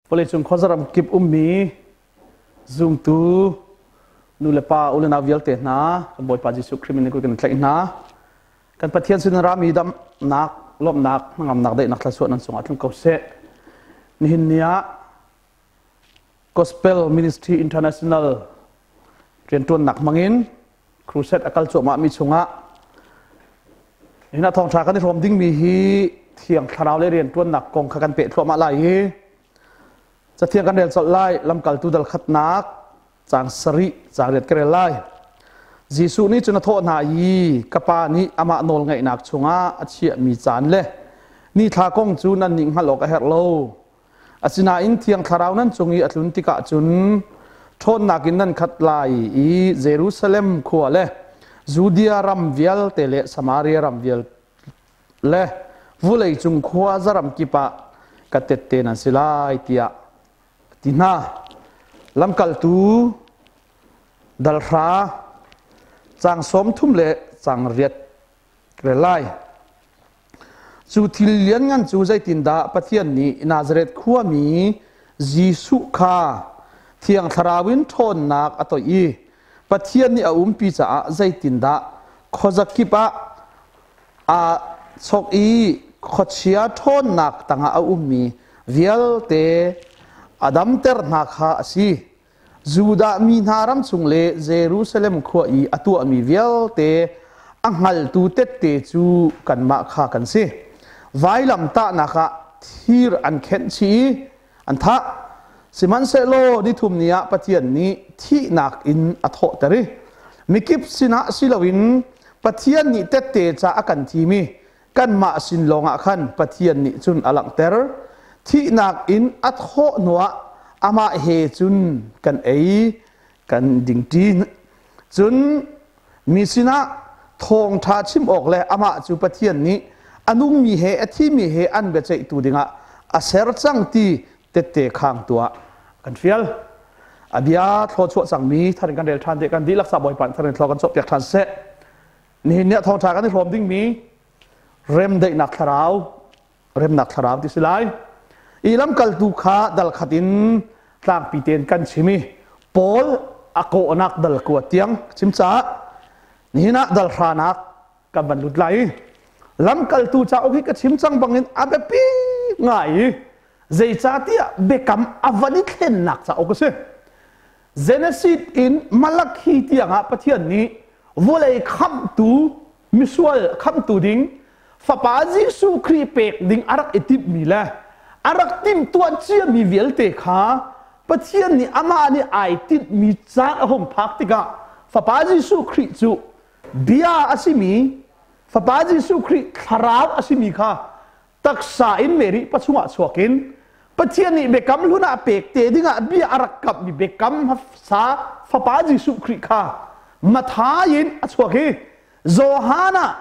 Vawleicung khuazaram kip ummi zumtu nu le pa u le nau vialte hna kan Bawipa Jesuh Khrih min in kan tlaih hna. Kan Pathian sin rami damnak, lawmhnak, hnangamnak, daihnak thluachuah nan cungah tlung ko seh. Nihin ni ah Gospel Ministry International rianṭuannak hmangin crusade a kal cuahmahmi chungah nihin ah thawngṭha kan i hrawm dingmi hi thiang thlarau le rianṭuannak kong kha kan peh thluahmah lai i cathiang kan rel colh lai. Lamkaltu dal khatnak caang 7 caang 8 ka rel lai. Jesuh nih cun a thawh hna i, "Ka Pa nih amah nawlngeihnak chungah a chiahmi caan le nithla kong cu nannih hngalh awk a herh lo. Asinain Thiang Thlarau nan cung i a tlun tikah cun ṭhawnnak in nan khat lai i Jerusalem khua le Judea ram vialte le Samaria ram vialte le vawleicung khua zaram kip ah ka tette nan si lai," tiah a ti hna. Lamkaltu dal 9 caang 30 le caang 8 rel lai. Cu thil lianngan cu zeitindah Pathian nih Nazareth khuami Jesuh kha Thiang Thlarau in ṭhawnnak a toih i Pathian nih a umpi caah zeitindah khuazakip ah aa chawk i khuachia ṭhawnnak tangah a ummi vialte a damter hna kha a si. Judah mi hna ram chung le Jerusalem khua i a tuahmi vialte a hngaltu tette cu kanmah kha kan si. Vailamtahnak ah thir an khenh chih i an thah. Sihmanhsehlaw nithum ni ah Pathian nih thihnak in a thawhter i mikip sinah si loin Pathian nih tette ca a kan thim i kanmah sin lawngah khan Pathian nih cun a langhter. Thihnak in a thawh hnuah amah he cun kan ei kan dingṭi. Cun mi sinah thawngṭha chim awk le amah cu Pathian nih a nungmi he a thimi he an biaceihtu dingah a ser cang ti tette khang tuah kan fial. A bia thlawchuah cangmi thar in kan rel ṭhan te kan dihlak sa Bawipa thar in thlaw kan cawhpiak ṭhan seh. Nihin ni ah thawngṭha kan i hrawm dingmi remdaihnak thlarau, remnak thlarau ti si lai. I lamkaltu kha dal khat in tlangpi tein kan chim i Paul a kawhnak dal 9 tiang chim caah nihin ah dal 9nak kan van lut lai. Lamkaltu cauk hi ka chim cang bangin a biapi ngai i zeicahtiah biakam a van i thlennak cauk a si. Genesis in Malakhi tiangah Pathian nih vawlei khamhtu, misual khamhtu ding Fapa Jesuh Khrih pek ding a rak i timhmi le a rak timhtuah ciami vialte kha Pathian nih amah nih ai tinhmi caan a hung phak tikah Fapa Jesuh Khrih cu bia a simi, Fapa Jesuh Khrih thlarau a simi kha taksa in Mary pachungah chuak in Pathian nih biakam hlun ah pek te dingah bia a rak kamhmi biakam hmasa Fapa Jesuh Khrih kha Mathai in a chuak i Johan ah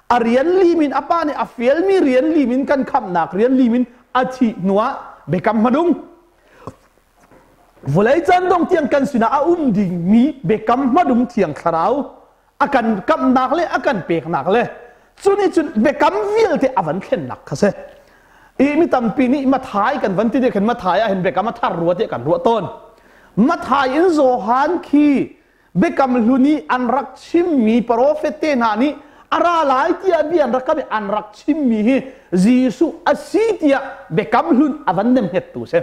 a rian lim in a pa nih a fialmi rian lim in kan khamhnak rian lim in a thih hnuah biakam hmadung vawlei caan dong tiang kan sinah a um dingmi biakam hmadung Thiang Thlarau a kan kamhnak le a kan peknak le cu nih cun biakam vialte a van thlennak kha si. I mi tampi nih Mathai kan van ti dih khan Mathai ah hin biakam a thar rua tiah kan ruah tawn. Mathai in Johan khi biakam hlun i an rak chimmi profet te hna nih a ra lai tiah bia an rak kam i an rak chimmi hi Jesuh a si tiah biakam hlun a van nemhngettu si.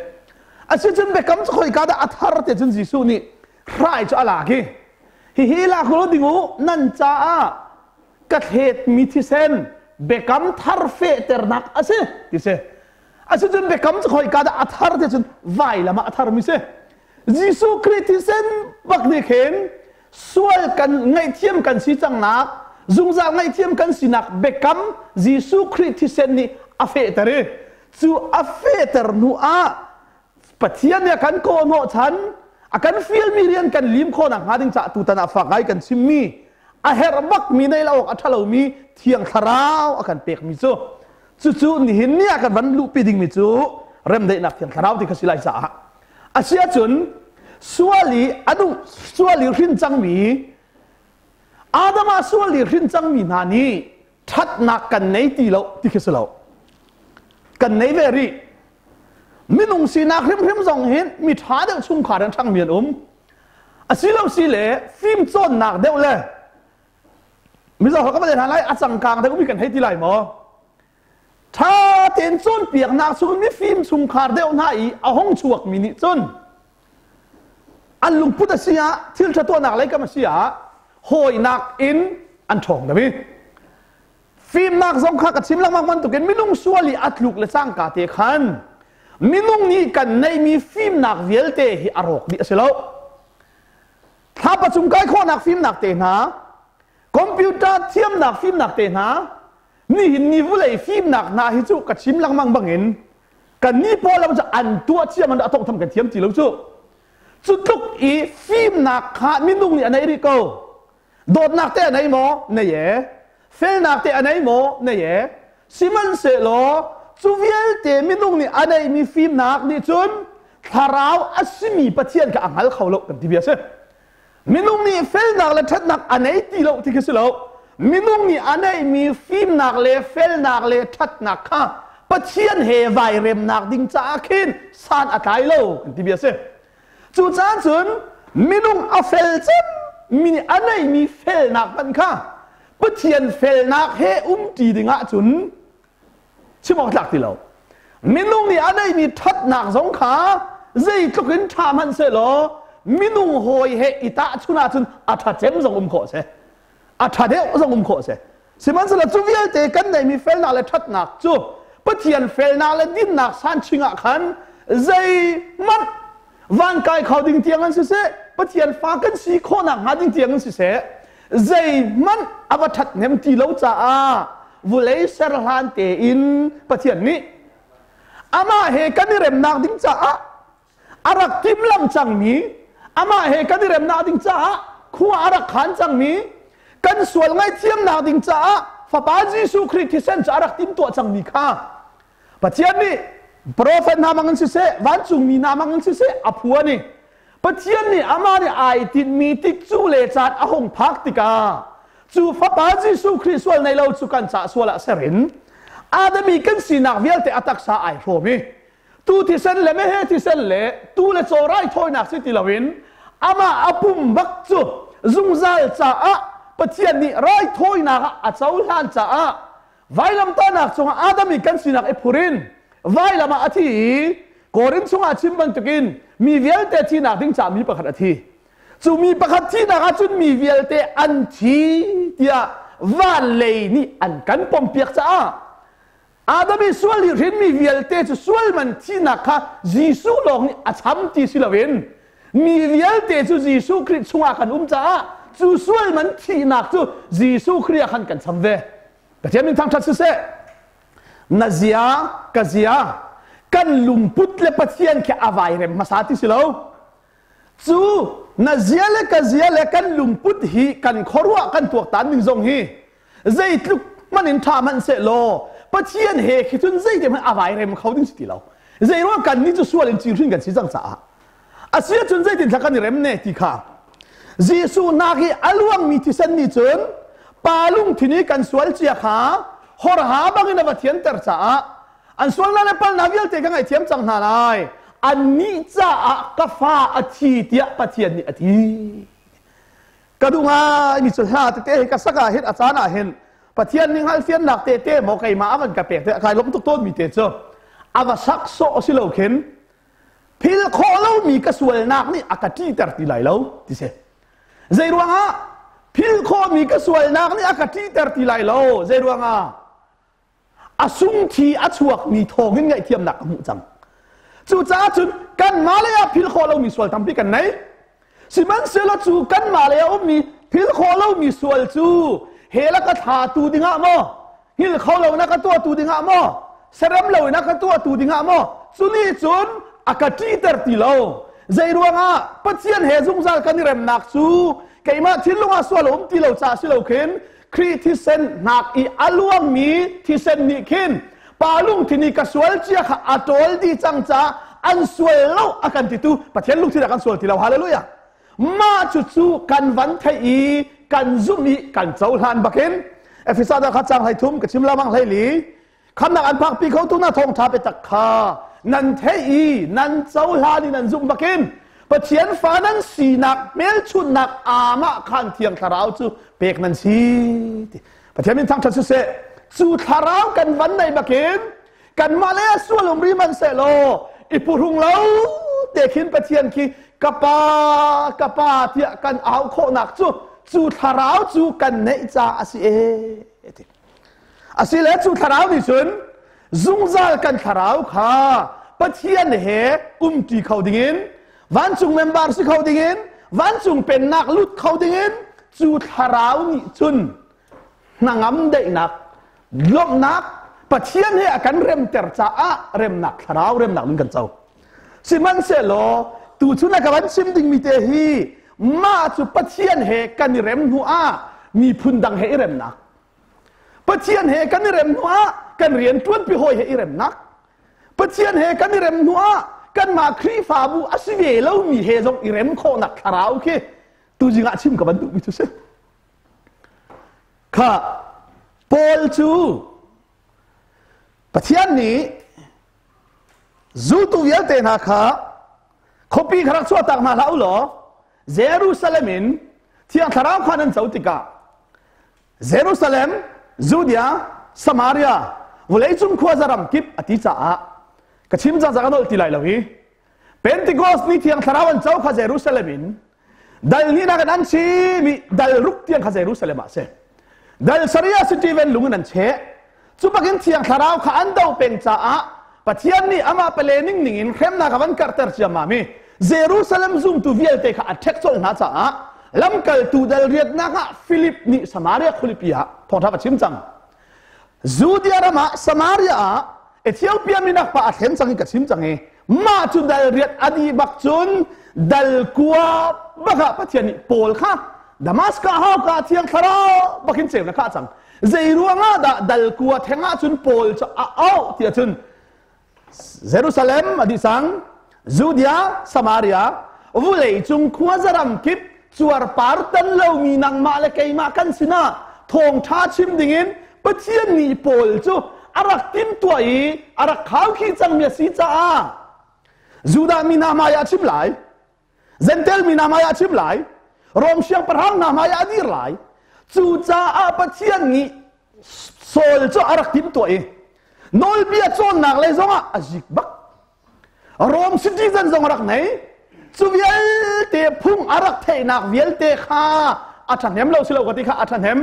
Asicun biakam cu khoika dah a thar te cun Jesuh nih hrai cu a lak i, "Hihi lak u ding u, nan caah ka thletmi thisen biakam thar fehternak a si," ti si. Asicun biakam cu khoika dah a thar te cun vailam ah a tharmi si. Jesuh Khrih thisen bak nih khin sual kan ngaihthiam kan si cangnak, zungzal ngaihthiam kan sinak biakam Jesuh Khrih thisen nih a fehter i cu a fehter hnu ah Pathian nih a kan kawhhnawh chan, a kan fialmi rian kan lim khawh nakhnga ding caah tutan ah fak ngai kan chimmi, a herh bakmi, neih lo awk a ṭhalomi Thiang Thlarau a kan pekmi cu, cucu nihin ni ah kan van luhpi dingmi cu remdaihnak Thiang Thlarau ti kha si lai caah a si ahcun sual i a duh sual i hrin cangmi Adam ah sual i hrin cangmi hna nih ṭhatnak kan nei ti lo ti khi si lo, kan nei ve rih. Minung sinak hrimhrim zong hin mi ṭha deuh chungkhar in ṭhangmi an um. Asilo si le fimcawnnak deuh le Mizo ka va hna lai a cangkang deuh mi kan hei ti lai maw? Ṭha tein cawnpiaknak chung mifim chungkhar deuh hna i a hung chuakmi nih cun an lungput a si ah thil ṭha tuahnak lei kam a si ah hawinak in an ṭhawng deuh i fimnak zong kha ka chim lengmang bantukin minung sual i a tluk le cangka te khan minung nih kan neihmi fimnak vialte hi a rawk dih a si lo. Thlapa cung kai khawhnak fimnak te hna, computer thiamnak fimnak te hna, nihin ni vulei fimnak hna hi cu ka chim lengmang bangin kan ni pawl lo cu an tuah ciam an a tongtham kan thiam ti lo cu. Cu tluk i fimnak kha minung nih a nei rih ko. Dawtnak te a nei maw? Nei e. Felnak te a nei maw? Nei e. Sihmanhsehlaw cu vialte minung nih a neihmi fimnak nih cun thlarau a simi Pathian kha a hngal kho lo kan ti bia a si. Minung nih felnak le ṭhatnak a nei ti lo ti khi si lo. Minung nih a neihmi fimnak le felnak le ṭhatnak kha Pathian he vai remnak ding caah khin san a tlai lo kan ti bia a si. Cucaah cun minung a fel cem mi nih a neihmi felnak hmanh kha Pathian felnak he umṭi dingah cun chim awk tlak ti lo. Minung nih a neihmi ṭhatnak zong kha zeitluk in ṭha hmanh sehlaw minung hawi he i tahchun ahcun a ṭha cem zong um khawh a si. A ṭha deuh zong um khawh a si. Sihmanhsehlaw cu vialte kan neihmi felnak le ṭhatnak cu Pathian felnak le dinnak sanching ah khan zeihmanh van kai kho ding tiang an siseh, Pathian fa kan si khawhnak hnga ding tiang an siseh, zeihmanh a va ṭhathnem ti lo caah vulei ser hlan tein Pathian nih amah he kan i remnak ding caah a rak timhlamh cangmi amah he kan i remnak ding caah khua a rak khan cangmi kan sual ngaihthiamnak ding caah fapa Jesuh Khrih thisen cu a rak timtuah cangmi kha Pathian nih profet hna mang in siseh vancungmi hna mang in siseh a phuan i Pathian nih amah nih ai tinhmi tikcu le caan a hung phak tikah cu fapa Jesuh Khrih sual nei lo cu kan cah sual ah ser in Adami kan sinak vialte a taksa ai hrawm i tu thisen le meheh thisen le tu le caw raithawinak si ti loin amah a pum bak cu zungzal caah Pathian nih raithawinak ah a cohlan caah vailamtahnak cungah Adam i kan sinak i phur in vailam ah a thi i Korin chungah chim bantukin mi vialte thinak ding caah mi pakhat a thi. Cu mi pakhat thinak ahcun mi vialte an thi tiah van lei nih an kan pompiak caah Adam i sual i hrinmi vialte cu sual man thihnak kha Jesuh lawng nih a cham ti si loin mi vialte cu Jesuh Khrih chungah kan um caah cu sual man thihnak cu Jesuh Khrih ah khan kan cham ve. Pathian min thangṭhat siseh. Na zia ka zia kan lungput le Pathian khi a vai rem hmasa ti si lo. Cu na zia le ka zia le kan lungput hi kan khuaruah kan tuaktan ning zong hi zeitluk hmanh in ṭha hmanh seh law Pathian he khi cun zeitin hmanh a vai rem kho ding si ti lo. Zeiruang kan nih cu sual in cihrin kan si cang caah. A si ahcun zeitin thla kan i rem ne ti kha Jesuh nak i a luangmi thisen nih cun pa lungthin i kan sual cia kha horha bangin a va thianter caah an sualnak le palnak vialte ka ngaihthiam cang hna lai annih caah ka fa a thi tiah Pathian nih a ti ka duh ngaimi cu hla tete hi ka sak ah hin a caan ah hin Pathian nih hngalhfiannak tete maw keimah a van ka pek te kai lawm tuk tawnmi te cu a va sak sawh si lo khin phil khawh lomi ka sualnak nih a ka ṭihter ti lai lo ti si zei ruangah phil khawhmi ka sualnak nih a ka ṭihter ti lai lo zei ruangah A sungthi a chuakmi thawngin ngaihthiamnak ka hmuh cang. Cucaah cun kanmah lei ah philh khawh lomi sual tampi kan nei. Sihmanhsehlaw cu kanmah lei ah ummi philh khawh lomi sual cu hell a ka thlatu dingah maw, hngilh kho lo in a ka tuahtu dingah maw, serem lo in a ka tuahtu dingah maw, cu nih cun a ka ṭihter ti lo. Zei ruangah Pathian he zungzal kan i remnak cu keimah thinlung ah sual a um ti lo caah si lo khin Khrih thisen hnak i a luangmi thisen nih khin pa lungthin i ka sual cia kha a ṭawl dih cang caah an sual lo a kan titu Pathian lungthin ah kan sual ti lo. Hallelujah. Mah cucu kan van theih i kan zumh i kan cohlan bakin Efesa da kha cang hlei thum ka chim lamang hlei li khamnak an phakpi kho tu na thawngṭha biatak kha. Nan theih i nan cohlan i nan zumh bakin Pathian fa nan sinak hmelchunhnak aamah khan Thiang Thlarau cu pek nan si. Pathian min thangṭhat siseh. Cu thlarau kan van nei bakin kanmah le sual um ri man seh law i phuhrung lo te khin Pathian khi ka pa ka pa tiah kan au khawhnak cu cu thlarau cu kan neih ca a si e ti. Asile cu thlarau nih cun zungzal kan thlarau kha Pathian he umṭi kho dingin vancung member si kho dingin vancung pennak lut kho dingin cu thlarau nih cun hnangam daihnak lawmhnak Pathian he a kan remter caah remnak thlarau remnak nun kan co. Sihmanhsehlaw tuchun a ka van chim dingmi te hi mah cu Pathian he kan i rem hnu ah miphun dang he i remnak, Pathian he kan i rem hnu ah kan rian ṭuanpi hawi he i remnak, Pathian he kan i rem hnu ah kanmah Khrihfabu a si ve lomi he zong i rem khawhnak thlarau khi tuzing ah chim ka van duhmi cu si. Kha Paul cu Pathian nih zultu vialte hna kha khuapi kha rak chuahtak hna hlah u law Jerusalem in Thiang Thlarau kha nan co tikah Jerusalem, Judea, Samaria, vawleicung khuaza ram kip a ti caah ka chim cang ka nolh ti lai lo hi. Pentecost ni Thiang Thlarau an co kha Jerusalem in dal nih nak an chim i dal ruk tiang kha Jerusalem ah si. Dal Saria Stephen lung in an cheh. Cu bakin Thiang Thlarau kha an do peng caah Pathian nih amah pale ning ning in hremnak a van karhter ciammam i Jerusalem zumtu vialte kha a ṭhek colh hna caah lamkaltu dal riatnak ah Philip nih Samaria khualipi ah thawngṭha va chim cang. Judea ram ah Samaria ah Ethiopia minak pa a thlen cang i ka chim cang i mah cu dal riat a dih bak cun dal kua bak ah Pathian nih Paul kha Damascus hauka Thiang Thlarau bakin ceu na khah cang. Zei ruangah dah dal kua theng ah cun Paul cu a auh tiah cun Jerusalem a dih cang, Judea, Samaria, vulei cung khuazaram kip cuarpar tan lomi nangmah le keimah kan sinah thawngṭha chim dingin Pathian nih Paul cu a rak timhtuah i a rak khaukhih cangmi a si caah Judah mi hna hmaiah a chim lai, Gentel mi hna hmaiah a chim lai, Rom siangpahrang hna hmaiah a dir lai. Cucaah Pathian nih Saul cu a rak timhtuah i nawlbia cawnnak lei zongah a zik bak. Rom citizen zong a rak nei. Cu vialte phung a rak theihnak vialte kha a ṭhahnem lo si lo ka ti kha a ṭhahnem.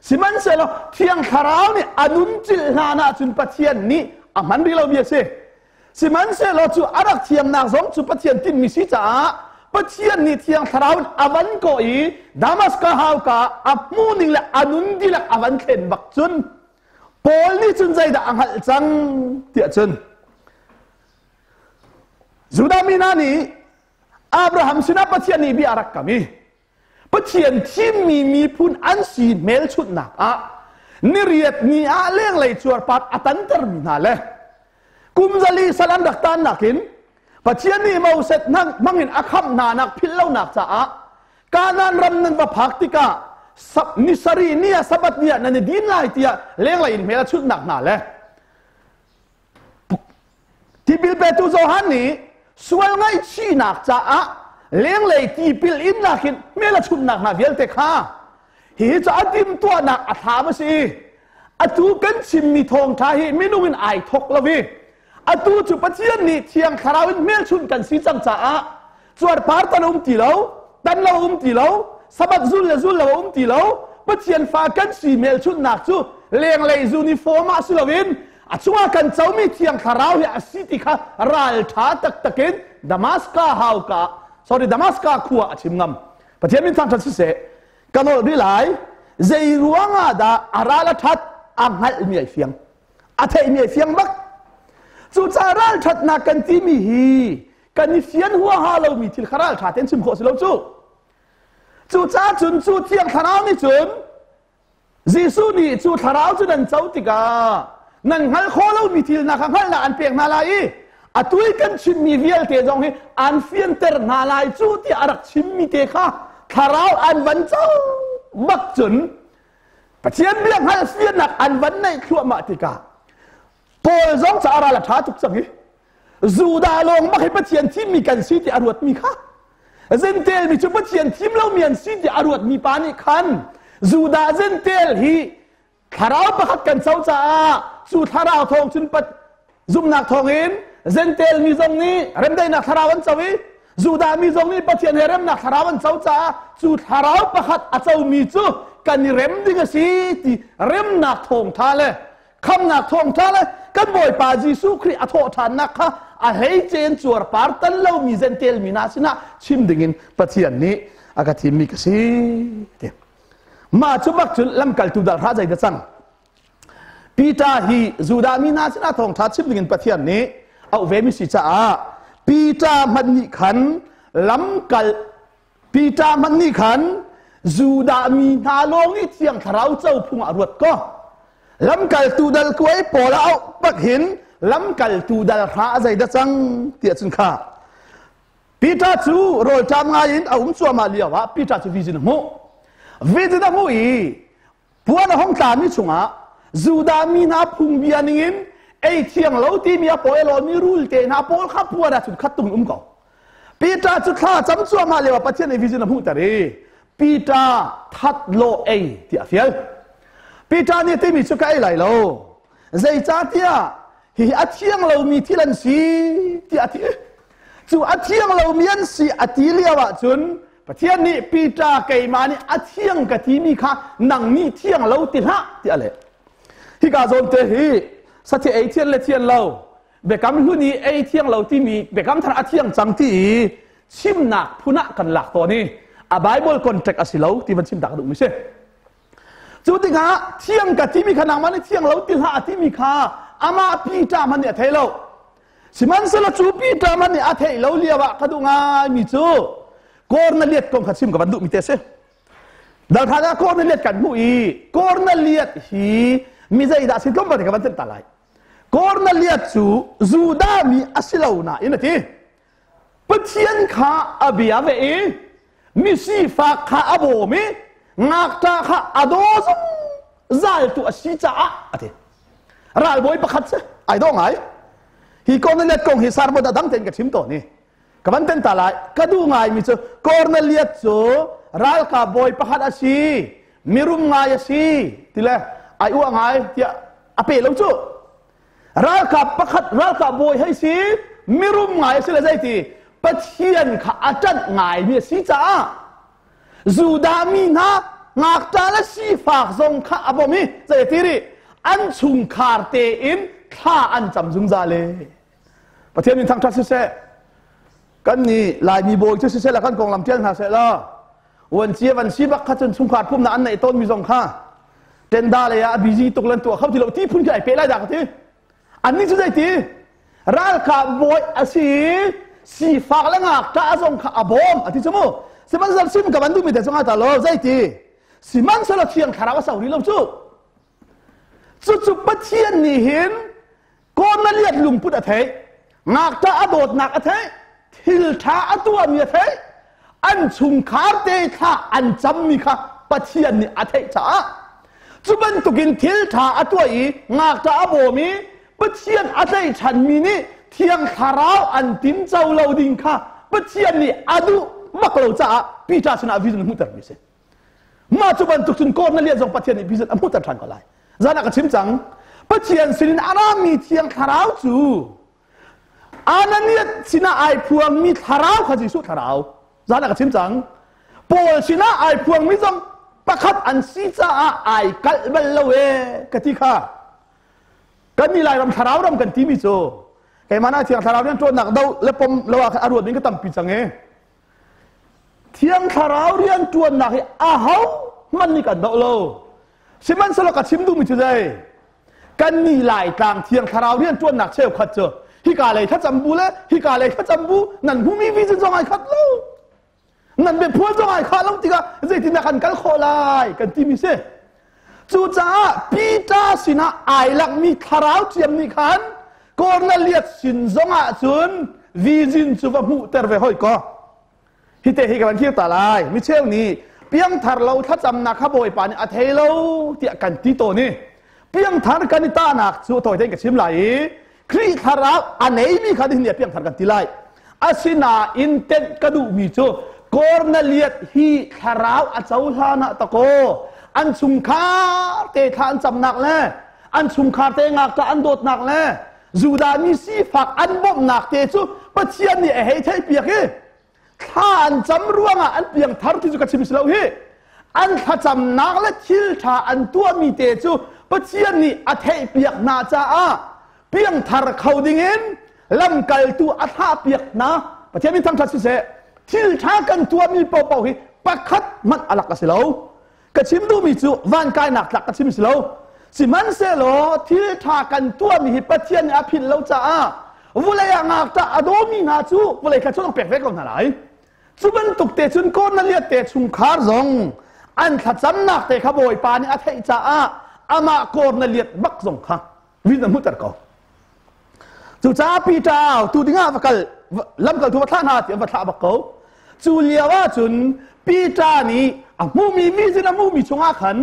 Sihmanhsehlaw Thiang Thlarau nih a nun cilh hlan ahcun Pathian nih a hman rih lomi a si. Sihmanhsehlaw cu a rak thiamnak zong cu Pathian tinhmi si caah Pathian nih Thiang Thlarau in a van kawh i Damaskas hauka a hmuhning le a nun dihlak a van thlen bak cun Paul nih cun zeidah a hngalh cang tiah cun Judah mi hna nih Abraham sinah Pathian nih bia a rak kam i Pathian thimmi miphun an si hmelchunhnak ah niriat ni ah lenglei cuarpar a tantermi hna le kum zali sal an rak tan nakin Pathian nih Moses hmangin a khamh hna nak philh lonak caah Kanaan ram nan va phak tikah ni sarih ni ah Sabbath ni ah nan i din lai tiah lenglei in hmel a chunhnak hna le Tipil petu Johan nih sual ngaihchihnak caah lenglei tipil innak hin hmel a chumnak hna vialte kha hihi cu a timhtuahnak a thlam a si. Atu kan chimmi thawngṭha hi minung in ai thawk lo i atu cu Pathian nih Thiang Thlarau in hmelchunh kan si cang caah cuarpar tan um ti lo, tan lo um ti lo, Sabbath zul le zul lo um ti lo. Pathian fa kan si hmelchunhnak cu lenglei uniform ah si loin a chungah kan comi Thiang Thlarau hi a si ti kha ralṭha taktak in Damascus hauka, sorry, Damascus khua a chim ngam. Pathian min thangṭhat siseh. Ka nolh rih lai. Zei ruangah dah a ral a ṭhat? A hngalhmi ai fiang, a theihmi ai fiang bak. Cucaah ralṭhatnak kan timi hi kan i fian huaha lomi thil kha ralṭha tein chim khawh si lo cu. Cucaah cun cu Thiang Thlarau nih cun Jesuh nih cu thlarau cu nan co tikah nan hngalh khawh lomi thil hna kha hngalhnak an pek hna lai i atu i kan chimmi vialte zong hi an fianter hna lai cu tiah a rak chimmi te kha thlarau an van co bak cun Pathian bia hngalh fiannak an van neih thluahmah tikah Paul zong ca ral a ṭha tuk cang i. Judah lawng bak hi Pathian thimmi kan si ti a ruatmi kha Zentel mi cu Pathian thim lomi an si ti a ruatmi pa nih khan Judah Zentel hi thlarau pakhat kan co caah cu thlarau thawng cun pat zumhnak thawngin Zentel mi zong nih remdaihnak thlarau an co i Judah mi zong nih Pathian he remnak thlarau an co caah cu thlarau pakhat a comi cu kan i rem ding a si ti remnak thawngtha le khamnak thawngtha le kan Bawipa Jesuh Khrih a thawhṭhannak kha a hleice in cuarpar tan lomi Zentel mi hna sinah chim dingin Pathian nih a ka thimmi ka si ti. Mah cu bak cun lamkaltu dal hra zei da cang. Peter hi Judah mi hna sinah thawngṭha chim dingin Pathian nih auh ve mi si caah Peter hmanh nih khan lamkal Peter hmanh nih khan Judah mi hna lawng i Thiang Thlarau co phung ah ruat ko. Lamkaltu dal kuai pawl a auh bak hin lamkaltu dal hra a zei dah cang tiah cun kha Peter cu rawlṭam ngai in a um cuahmah lio ah Peter cu vision a hmuh. Vision a hmuh i puan a hong tlami chungah Judah mi hna phungbia ningin ei thiang lo timi a pawi lomi rul te hna pawl kha puan ah cun khat tung um ko. Peter cu thla cam cuahmah lio ah Pathian nih vision a hmuhter i Peter that law ei tiah a fial. Peter nih timi cu ka ei lai lo. Zeicahtiah hihi a thiang lomi thil an si tiah a ti. Cu a thiang lomi an si a ti lio ah cun Pathian nih Peter keimah nih a thiang ka timi kha nang nih thiang lo ti hlah tiah a leh. Hika zawn te hi sathi ei thian le thian lo biakam hlun i ei thiang lo timi biakam thar a thiang cang ti i chimnak phun ah kan lak tawn i a Bible contract a si lo ti van chim ta ka duhmi si. Cu tikah thiang ka timi kha nangmah nih thiang lo ti hlah a timi kha amah Peter hmanh nih a thei lo. Sihmanhsehlaw cu Peter hmanh nih a theih lo lio ah ka duh ngaimi cu Korneliat kong kha chim ka van duhmi te a si. Dalhran ah Korneliat kan hmuh i Korneliat hi mi zeidah si tlawmpal te ka van thanh ta lai. Korneliat cu Judah mi a si lo nain a ti. Pathian kha a bia ve i misifak kha a bawm i ngakṭah kha a daw zungzaltu a si caah a ti. Ralbawi pakhat si ai dawh ngai. Hi Korneliat kong hi sermon a dang tein ka chim tawn i ka van ten ta lai. Ka duh ngaimi cu Korneliat cu ralkap bawi pakhat a si, mirum ngai a si ti le ai uah ngai tiah a pe lo cu. Ralkap pakhat ralkap bawi hei si mirum ngai a si le zeiti Pathian kha a ṭanh ngaimi a si caah Judah mi hna ngakṭah le sifak zong kha a bawmh i zeiti rih an chungkhar tein thla an cam zungzal e. Pathian min thangṭhat siseh kan nih Laimi bawi cu siseh la kan konglam ṭial hna seh law uanci van si bak kha cun chungkhar pumnak an neih tawnmi zong kha tenda lei ah a busy tuk lan tuah kho ti lo ti phun khi ai pe lai dah ka ti annih cu zeiti ralkap bawi a si sifak le ngakṭah zong kha a bawm a ti cu mu sihmanhsehlaw sim ka van duhmi te cu ngai ta lo zeiti sihmanhsehlaw thiang thlarau a so rih lo cu cucu Pathian nih hin Korneliat lungput a theih ngakṭah a dawtnak a theih thil ṭha a tuahmi a theih an chungkhar te thla an cammi kha Pathian nih a theih caah cu bantukin thil ṭha a tuah i ngakṭah a bawm i Pathian a tlaihchanmi nih Thiang Thlarau an tinco lo ding kha Pathian nih a duh bak lo caah Peter sinah vision hmuhtermi a si. Mah cu bantuk cun Kornelias zong Pathian nih vision a hmuhter ṭhan ko lai. Zan ah ka chim cang. Pathian sinin a rami Thiang Thlarau cu Ananias sinah ai phuangmi thlarau kha Jesuh thlarau. Zan ah ka chim cang. Paul sinah ai phuangmi zong pakhat an si caah ai kalh bal lo e ka ti kha. Kan nih Lairam thlarau ram kan timi cu keimah na Thiang Thlarau rian ṭuannak do le pom lo ah khan a ruat ding ka tampi cang e. Thiang Thlarau rian ṭuannak hi aho hmanh nih kan doh lo. Sihmanhsehlaw ka chim duhmi cu zei? Kannih Laitlang Thiang Thlarau rian ṭuannak cheukhat cu hika lei thlacam bu le hika lei thlacam bu nan hmumi vision zong ai khat lo. Nan biaphuan zong ai khah lo tikah zeitindah kan kal khawh lai kan timi si. Cucaah Peter sinah ai lakmi thlarau ṭiam nih khan Kornelias sin zongah cun vision cu va hmuhter ve hoi kaw. Hi te hi ka van thlir ta lai. Micheu nih piangthar lo thlacamnak kha Bawipa nih a thei lo tiah kan ti tawn i piangthar kan i tahnak cu tawi tein ka chim lai i Khrih thlarau a neimi kha nihin ni ah piangthar kan ti lai. Asinain tenh ka duhmi cu Kornelias hi thlarau a cohlan ah takaw an chungkhar te thla an camnak le an chungkhar te ngakṭah an dawtnak le Judah mi sifak an bawmhnak te cu Pathian nih a hei theihpiak i thla an cam ruangah an piangthar ti cu ka chim si lo hi. An thlacamnak le thil ṭha an tuahmi te cu Pathian nih a theihpiak hna caah piangthar kho dingin lamkaltu a thlahpiak hna. Pathian min thangṭhat siseh. Thil ṭha kan tuahmi paohpaoh hi pakhat hmanh a lak a si lo. Ka chim duhmi cu van kainak tlak ka chim si lo. Sihmanhsehlaw thil ṭha kan tuahmi hi Pathian nih a philh lo caah vulei ah ngakṭah a dawmi hna cu vulei kha cu pek ve ko hna lai. Cu bantuk te cun Kornelias te chungkhar zong an thlacamnak te kha Bawipa nih a theih caah amah Kornelias bak zong kha vin a hmuhter ko. Cucaah Peter tu dingah va kal, lamkaltu va thlah hna ti an va thlah bak ko. Cu lio ah cun Peter nih a hmuhmi vision a hmuhmi chungah khan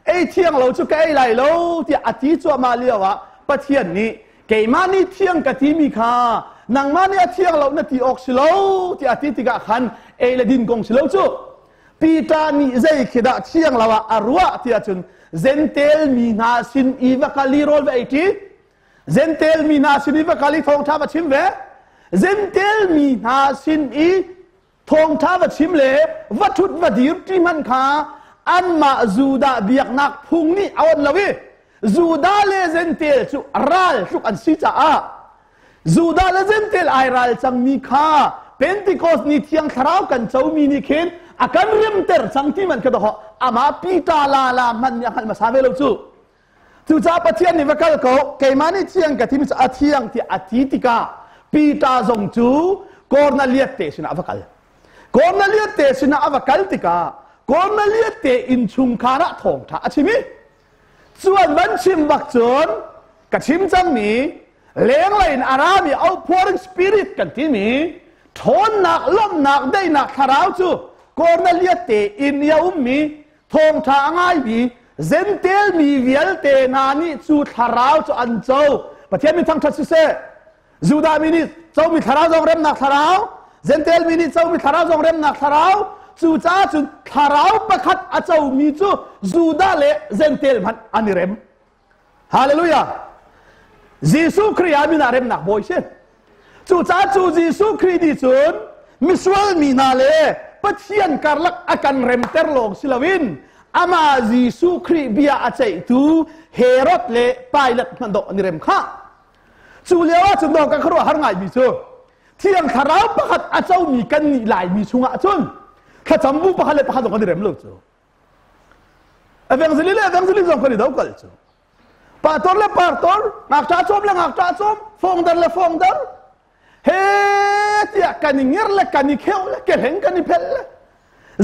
ei thiang lo cu ka ei lai lo tiah a ti cuahmah lio ah Pathian nih keimah nih thiang ka timi kha nangmah nih a thiang lo na ti awk si lo tiah a ti tikah khan ei le din kong si lo cu. Peter nih zei khi dah thiang lo ah a ruah tiah cun Gentel mi hna sin i va kal i rawl va ei ṭi, Gentel mi hna sin i va kal i thawngṭha va chim ve, Gentel mi hna sin i thawngṭha va chim le va ṭhut va dir ṭi hmanh kha anmah Judah biaknak phung nih a onh lo i Judah le Gentel cu ral tluk an si caah Judah le Gentel ai ral cangmi kha Pentecost ni Thiang Thlarau kan comi nih khin a kan remter cang ti man kha doh amah Peter la la hmanh nih a hngalh hmasa ve lo cu. Cucaah Pathian nih va kal ko, keimah nih thiang ka timi cu a thiang tiah a ti tikah Peter zong cu Kornelias te sinah a va kal. Kornelias te sinah a va kal tikah Kornelias te innchungkhar ah thawngṭha a chim i cu an van chim bak cun ka chim cangmi lenglei in a rami outpouring spirit kan timi ṭhawnnak, lawmhnak, daihnak thlarau cu Kornelias te inn i a ummi thawngṭha a ngaimi Gentel mi vialte hna nih cu thlarau cu an co. Pathian min thangṭhat siseh. Judah mi nih comi thlarau zong remnak thlarau, Gentel mi nih comi thlarau zong remnak thlarau. Cucaah cun thlarau pakhat a comi cu Judah le Gentel hmanh an i rem. Hallelujah! Jesuh Khrih ah min ah remnak bawi si. Cucaah cu Jesuh Khrih nih cun misual mi hna le Pathian karlak a kan remter lawng si loin amah Jesuh Khrih bia a ceihtu Herod le Pilate hmanh dawh an i rem khah. Cu lio ah cun dawh kan khuaruah har ngaimi cu Thiang Thlarau pakhat a comi kan nih Laimi chungah cun thlacam bu pakhat le pakhat zong kan i rem lo cu. Evangelist le evangelist zong kan i do kal cu. Pastor le pastor, ngakṭah cawm le ngakṭah cawm, fongdar le fongdar. He tiah kan i ngir le kan i kheuh le kehleng kan i phelh le.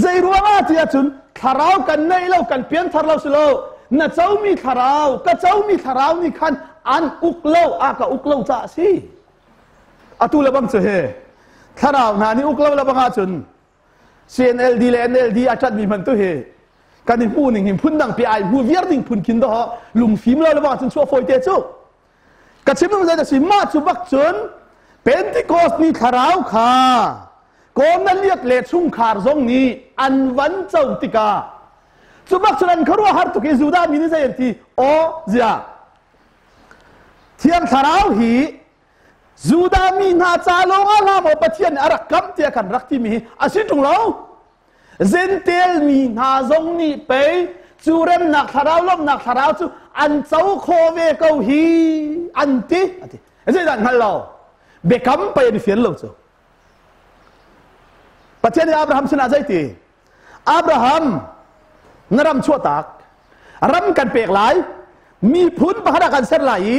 Zei ruangah tiah cun thlarau kan neih lo, kan pianthar lo si lo. Na comi thlarau, ka comi thlarau nih khan an uk lo, a ka uk lo caah a si. Atu le bang cu he thlarau hna nih uk lo le bang ahcun CNLD le NLD a ṭanhmi hmanh tu hi kan i hmuh ning hi phun dang pi ai hmu viar ding phun khin do lungfim lo le bang cun chuah fawi te cu. Ka chim ding zei si mah cu bak cun Pentecost ni thlarau kha Kornelias le chungkhar zong nih an van co tikah cu bak cun an khuaruah har tuk i Judah mi nih zei an ti? Aw zia Thiang Thlarau hi Judah mi hna ca lawng ah hlah maw Pathian nih a rak kamh tiah kan rak timi hi a si ṭung lo. Gentel mi hna zong nih pei cu remnak thlarau, lawmhnak thlarau cu an co khawh ve ko hi an ti. A ti. Zeidah hngal lo. Biakam pei an i fian lo cu. Pathian nih Abraham sinah zei ti? Abraham, na ram chuahtak, ram kan pek lai, miphun pakhat ah kan ser lai i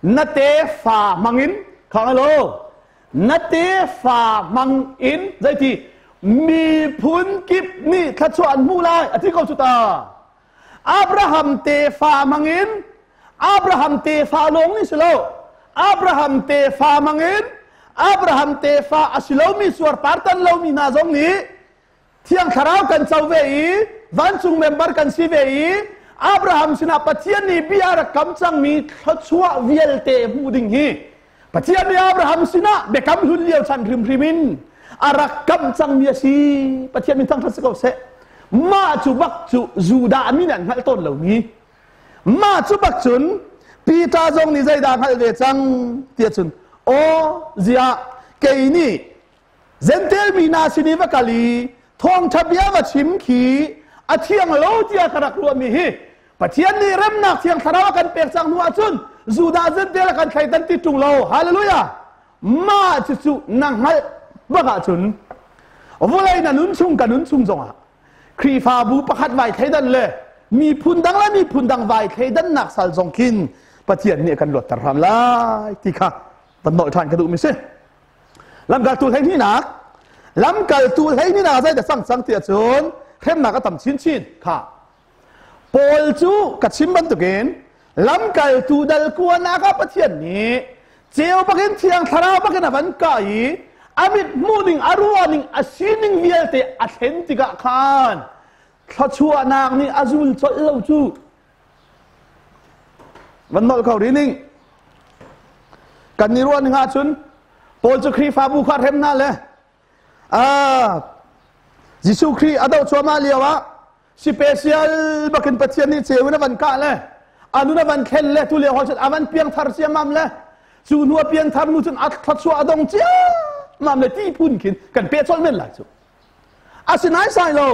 na tefa hmangin khang lo na tefa hmangin zeiti miphun kip nih thluachuah an hmuh lai a ti ko cu ta. Abraham tefa hmangin, Abraham tefa lawng nih si lo, Abraham tefa hmangin Abraham tefa a si lomi suarpar tan lomi hna zong nih Thiang Thlarau kan co ve i vancung member kan si ve i Abraham sinah Pathian nih bia rak kam cangmi thluachuah vialte hmuh ding hi Pathian nih Abraham sinah biakam hlun lio chan hrimhrim in a rak kam cangmi a si. Pathian min thangṭhat si ko seh. Mah cu bak cu Judah mi nih an hngalh tawn lomi. Mah cu bak cun Peter zong nih zeidah hngalh ve cang tiah cun aw ziah kei nih Jentail mi hna sin i va kal i thawngṭha bia va chim khi a thiang lo tiah ka rak ruahmi hi Pathian nih remnak thiang thlarau a kan pek cang hnu ahcun Judah Jentail a kan thleidan ti ṭung lo. Hallelujah! Mah cucu na hngalh bak ahcun vawlei na nun chung ka nun chung zongah Khrihfabu pakhat vai thleidan le miphun dang le miphun dang vai thleidannak sal zong khin Pathian nih a kan luatter hram lai ti kha van nolh ṭhan ka duhmi si. Lamkaltu hleihnihnak Lamkaltu hleihnihnak zei dah cang cang ti ahcun hremnak a tam chinchin kha Paul cu ka chim bantukin lamkaltu dal kuanak ah Pathian nih ceu bakin thiang thlarau bakin a van kah i a mit hmuh ning a ruah ning a sining vialte a thlen tikah khan thluachuahnak nih a zul colh lo cu Van nolh ko rih ning. Kan ni ruah ning ahcun Paul cu Khrihfabu kha hrem hna le Jesuh Khrih a doh cuahmah lio ah special bakin Pathian nih ceu in a van kah le a nun a van thlen le tu lio cun a van piangthar ciammam le cu hnu a piangthar nu cun a thluachuah a dong ciammam le ti phun khin kan peh colh men lai cu. Asinain sai lo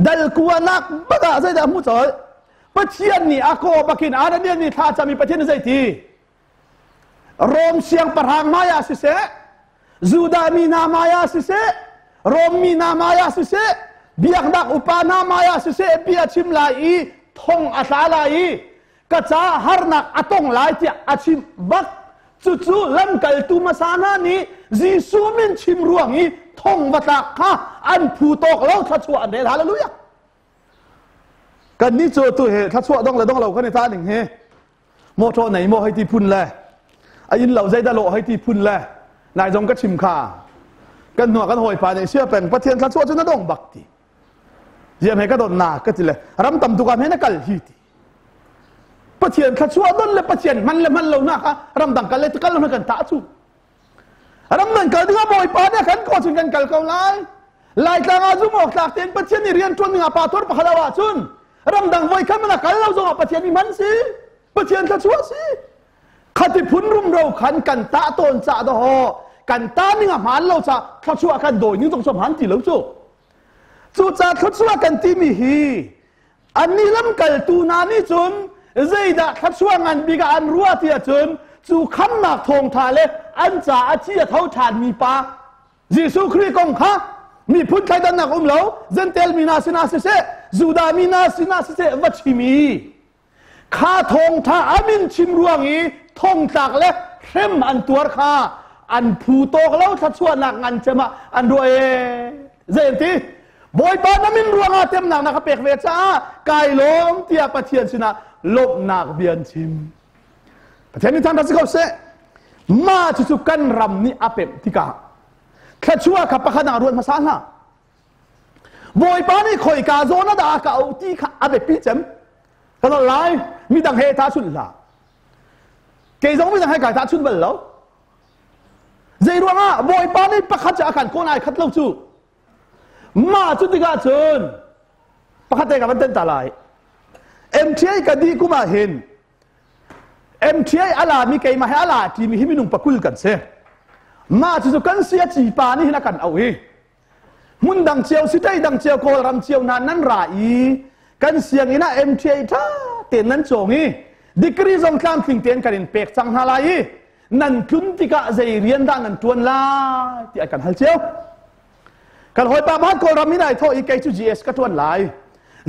dal kuanak bak ah zeidah hmu colh Pathian nih a kaw bakin Ananias nih thla cam i Pathian nih zeiti Rom siangpahrang hmai ah siseh Judah mi hna hmai ah siseh Rom mi hna hmai ah siseh biaknak upa hna hmai ah siseh bia chim lai i thong a tla lai i ka caah harnak a tong lai tiah a chimh bak cucu lamkaltu hmasa hna nih Jesuh min chim ruang i thong va tlak kha an phu tawk lo thluachuah an rel hallelujah kan nih cu tu he thluachuah dong le dong lo kan i ta ning hi motor nei maw hei ti phun le a inn lo zeidah lawh hei ti phun le nai zong ka chim kha kan hnuah kan hawipa nih sia peng pathian thluachuah cu na dong bak ti ziam he ka don na ka ti le ram tam tuk ah he na kal hi ti Pathian thluachuah don le Pathian hman le hman lo nak ah ramdang kal le kal lo kan tah cu ramdang kal ding ah Bawipa nih kan ko cun kan kal ko lai Laitlang ah zum awk tlak tein Pathian nih rian ṭuan ding ah pa thor pakhat ah cun ramdang voi khat man kal lo zong ah Pathian nih hman si Pathian thluachuah si khati phun rumro khan kan tah tawn ca do ho kan ta ning a hmaan lo ca thluachuah kan dawi ning zong cu hmaan ti lo cu cu ca thluachuah kan timi hi Annih lamkaltu hna nih cun zeidah thluachuah ngan bik ah an ruah ti ahcun cu khamnak thawngṭha le an caah a thi a tho ṭhanmi pa Jesuh Khrih kong kha miphun thleidannak um lo Jentail mi hna sinah siseh Judah mi hna sinah siseh va chim i kha thawngṭha a min chim ruang i thongtlak le hrem an tuar kha an phu tawk lo thluachuahnak ngan cem ah an ruah ee zei an ti Bawipa na min ruangah temnak na ka pek ve caah kai lawm tiah Pathian sinah lawmhnak bia an chim. Pathian nih thangṭhat si ko seh. Mah cucu kan ram nih a pemh tikah thluachuah kha pakhat ah ruat hmasa hna. Bawipa nih khoika zawn ah dah a ka auh ti kha a biapi cem. Kan lai midang he tahchunh hlah. Kei zong midang he kai tahchunh bal lo. Zei ruangah Bawipa nih pakhat cu a kan kawl ai khat lo cu. Mah cu tikah cun pakhat te ka van ten ta lai. MTA ka dih kum ah hin MTA a la mi keimah he a la ṭimi hi minung pakul kan si. Mah cu kan sia ci pa nih hin a kan auh i hmun dang cio sitei dang cio Kawlram cio hna nan ra i kan sianginn ah MTA ṭha tein nan cawng i degree zong tlamtling tein kan in pek cang hna lai i nan tlun tikah zei rian dah nan ṭuan lai ti an kan hal cio. Kan hawipa pakhat Kawlram in ai thawh i kei cu GS ka ṭuan lai.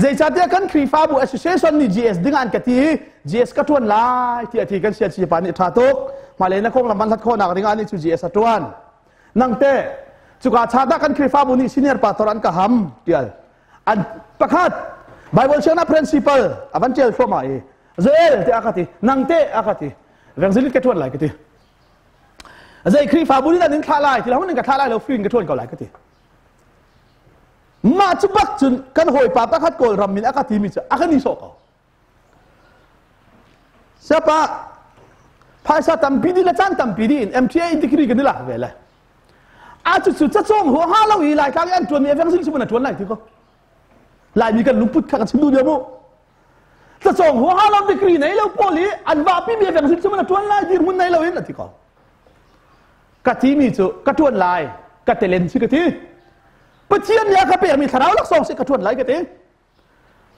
Zeicahtiah kan Khrihfabu association nih GS ding an ka ti i GS ka ṭuan lai ti a ti kan siaci pa nih ṭha tuk. Hmailei na konglam van hlat khawhnak ding ah nih cu GS a ṭuan. Nang te cuka cha dah kan Khrihfabu nih senior pastor an ka ham tial. An pakhat Bible siangnak principal a van ṭial thluahmah i Joel te a ka ti nang te a ka ti evangelist ka ṭuan lai ka ti. Zei Khrihfabu nih nan in thlah lai ti lo nan ka thlah lai lo free in ka ṭuan ko lai ka ti. Mah cu bak cun kan hawipa pakhat Kawlram min a ka timi cu a ka ni sawh ko. Siapa phaisa tampi di le caan tampi di in MTA degree kan i lak ve le. A cu cu cacawng hua ha lo i Laitlang i an ṭuan mi evangelist mun a ṭuan lai ti ko. Laimi kan lungput kha kan chim duh dia mu. Cacawng hua ha lo degree nei lo pawl i an vahpi mi evangelist mun a ṭuan lai dirhmun nei lo in a ti ko. Ka ti mi cu ka ṭuan lai ka telen si ka ti. Pathian nih a ka pekmi thlarau laksawng si ka ṭuan lai ka ti.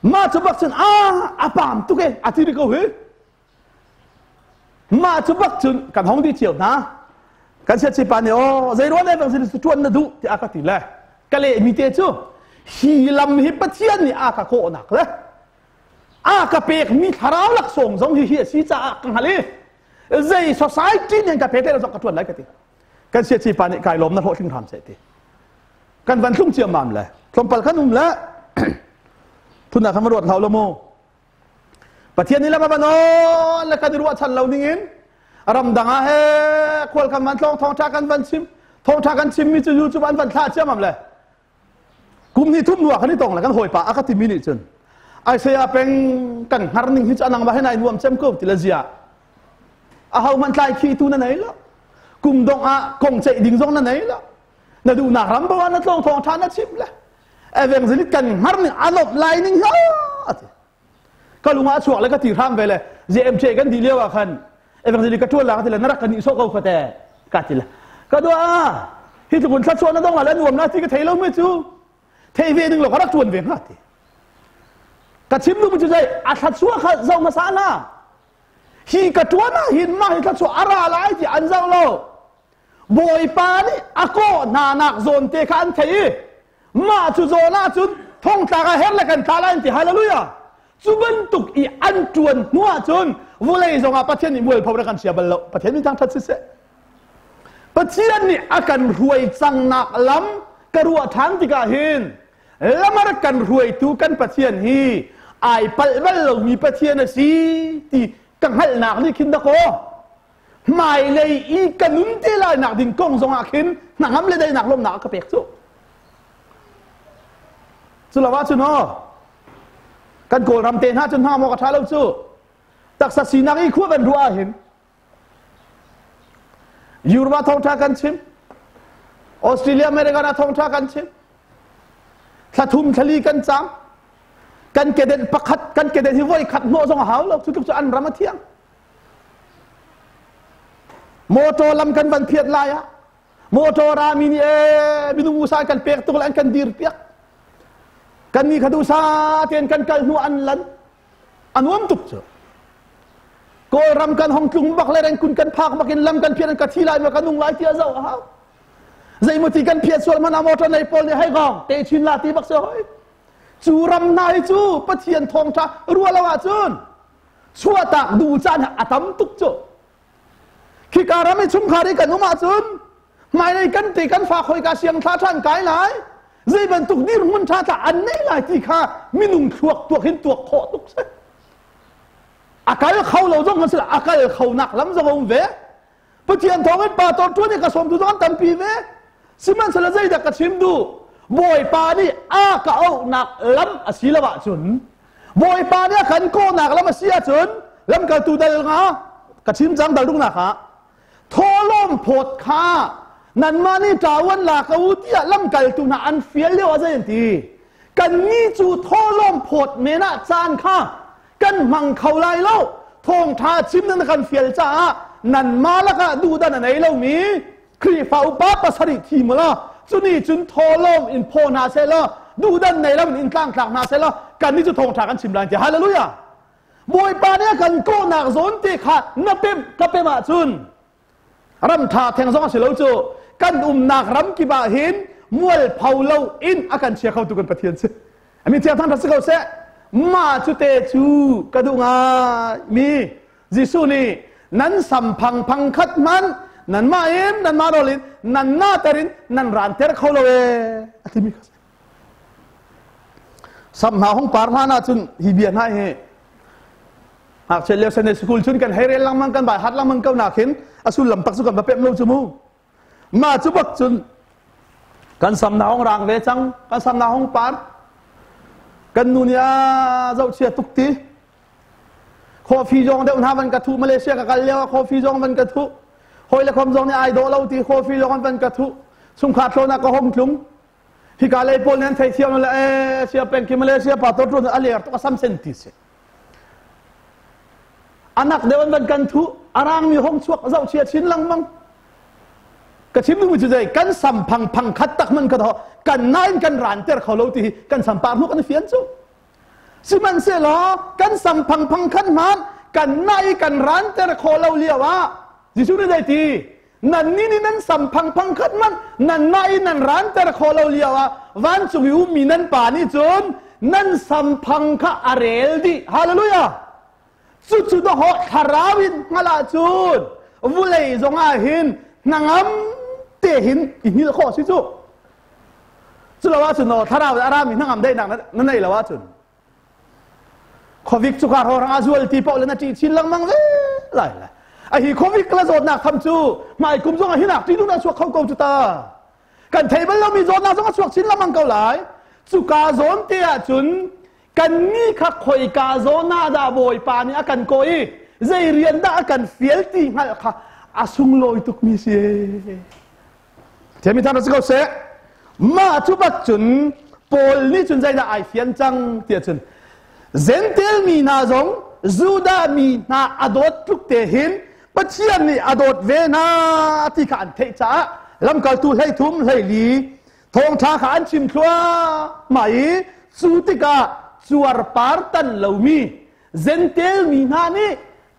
Mah cu bak cun a a pam tuk e a ti ko hi. Mah cu bak cun kan hong di cio hna. Kan siachi pa nih aw zei ruang bang sin ṭuan na duh tiah a ka ti le ka leh mi te cu hi lam hi Pathian nih a ka kawhnak le a ka pekmi thlarau laksawng zong hi hi a si caah ka hngalh i zei society nih ka pe te zong ka ṭuan lai ka ti. Kan siachi pa nih kai lawm na hlawhtling hram seh ti. Kan van thlung ciammam le tlawmpal kan um le phun ah khan va ruat hlah lo mu Pathian nih lam a van on le kan i ruahchan lo ning in ramdang ah he khual kan van tlawng thawngṭha kan van chim thawngṭha kan chimmi cu YouTube an van thlah ciammam le kum hnih thum hnu ah kan i tong le kan hawipa a ka timi nih cun Isaiah peng kan hngar ning hi cu anang ba he nai nuam cem ko ti le zia a ho hmanh tlai khi tu na nei lo kum dong ah kong ceih ding zong na nei lo na duhnak ram bo ah na tlawng thawng ṭha na chim le evangelist kan hngar ning a lawmh lai ning hi ati ka lung ah chuak le ka ti hram ve le JMJ kan di lio ah khan evangelist ka ṭuan la ka ti le na rak ka nih sawh ko kha te ka ti le ka dua hi tluk in thluachuah na dong la le nuam na ti ka thei lo mi cu thei ve ding lo ka rak ṭuan ve hnga ti ka chim duh mi cu zei a thluachuah kha zoh hmasa hna hi ka ṭuan ah hin mah hi thluachuah a ra lai ti an zoh lo Bawipa nih a kawh hna nak zawn te kha an thei i mah cu zawn ah cun thongtlak ah her le kan tla lai an ti. Hallelujah! Cu bantuk i an ṭuan hnu ah cun vawlei zongah Pathian nih mualpho rak kan chia bal lo. Pathian min thangṭhat siseh. Pathian nih a kan hruai cangnak lam ka ruah ṭhan tikah hin lam a rak kan hruaitu kan Pathian hi ai palh bal lomi Pathian a si ti ka hngalhnak nih khin dakaw hmailei i ka nun te lai nak ding kong zong ah khin hnangam le daihnak lawmnak a ka pek cu. Cu lo ah cun aw kan Kawlram te hna cun hna maw ka ṭha lo cu. Taksa sinak i khua kan ruah ah hin Europe ah thawngṭha kan chim, Australia America ah thawngṭha kan chim, thla thum thlali kan cam, kan kedenh pakhat kan kedenh hi voi khat hnawh zong a hau lo. Cu tluk cu an ram a thiang. Motor lam kan van phiat lai ah motor rami nih ee minung usa kan pek tuk le an kan dir piak. Kan nih kha duhsa tein kan kal hnu an lan a nuam tuk cu. Kawlram kan hong tlung bak le rengkun kan phak bak in lam kan phiat an ka thi lai ma ka nung lai ti a zoh a hau. Zeimaw ti kan phiat sual hmanh ah motor nei pawl nih hei gong te chin la ti bak se hoi. Cu ram hna hi cu Pathian thawngṭha ruah lo ahcun chuahtak duh caan a tam tuk cu. Khika ram i chungkhar i kan um ahcun hmailei kan te kan fa khoi ka siang thla ṭhan kai lai, zei bantuk dirhmun ṭha tla an nei lai ti kha minung thluak tuak hin tuak khawh tuk si. A kal kho lo zong kan si, a kal kho nak lam zong a um ve. Pathian thawng in pa tor ṭuan i ka sawmtu zong an tampi ve. Sihmanhsehlaw zeidah ka chim duh? Bawipa nih a ka auhnak lam a si lo ahcun, Bawipa nih a kan kawhnak lam a si ahcun, lamkaltu dal nga ka chim cang dal ruknak ah thawhlawm phawt kha nanmah nih ṭawan la ko u tiah lamkaltu hna an fial lio ah zei an ti? Kannih cu thawhlawm phawt men ah caan kha kan hmang kho lai lo. Thawngṭha chim nan kan fial caah nanmah lakah duhdan a nei lomi Khrihfa upa pasarih thim u law cuni cun thawhlawm in phaw hna seh law duhdan nei loin in tlangtlak hna seh law kannih cu thawngṭha kan chim lai ti. Hallelujah! Bawipa nih a kan kawhnak zawn te kha na pemh ka pemh ahcun ram ṭha theng zong a si lo cu. Kan umnak ram kip ah hin mualpho lo in a kan chia khotu kan Pathian si. Amin. Thiang thang si ko seh. Mah cu te cu ka duh ngai mi. Jesuh nih nan sam phang phang khat hmanh nanmah in nanmah rawl in nan nater in nan ranter kho lo e a timi kha. Sam hna hung par hlan ahcun hi bia hna hi ngakchia lio Sunday school cun kan hei rel lengmang, kan bai hat lengmang ko nak hin a sullam tak cu kan va pemh lo cu mu. Mah cu bak cun kan sam na hong rang ve cang, kan sam na hong par, kan nu nih a zohchia tuk ti. Coffee zong deuh hna van ka thuh Malaysia ka kal lio ah coffee zong van ka thuh. Hawi le khom zong nih ai dawh lo ti coffee zong an van ka thuh. Chungkhar tlawn ah ka hong tlung. Hika lei pawl nih an thei thiam le ee sia peng khi Malaysia pa to ṭun a ler tuk a sam sen ti si. Anak deuh an van kan thuh. Arang mi hong chuak zoh chia chin lengmang. Ka chim duhmi cu zei kan sam phang phang khat tak man ka tho kan nain kan ran ter kho lo ti hi kan sam par hnuk an fian cu. Sihmanhsehlaw kan sam phangphang khan hmanh kan nai kan ranter khawh lo lio ah Jesuh nih zei ti nan nih nih nan sam phangphang khat hmanh nan nai nan ranter khawh lo lio ah vancung i ummi nan pa nih cun nan sam phang kha a rel dih. Hallelujah! Cucu dawhawh thlarau in hngalh ahcun vulei zongah hin hnangam te hin i hngilh khawh si cu. Cu lo ahcun aw thlarau a rami hnangam daihnak na nei lo ahcun Covid cu ka rawrang a zual ti paoh le na ṭih chin lengmang ve lai lai. A hi Covid la zawtnak tham cu hmai kum zong ah hinak ṭih duhnak chuak kho ko cu ta. Kan thei bal lomi zawtnak zong a chuak chin lengmang ko lai. Cuka zawn te ahcun Kannih kha khoika zawn ah dah Bawipa nih a kan kawh i zei rian dah a kan fial ti hngalh kha a sunglawi tukmi si. Thiami thang si ko seh. Mah cu bak cun Paul nih cun zeidah ai fian cang tiah cun Gentel mi hna zong Judah mi hna a dawt tluk te hin Pathian nih a dawt ve hna ti kha an theih caah lamkaltu 13 14 Thawngṭha kha an chim thluahmah i cu tikah cuarpar tan lomi Gentel mi hna nih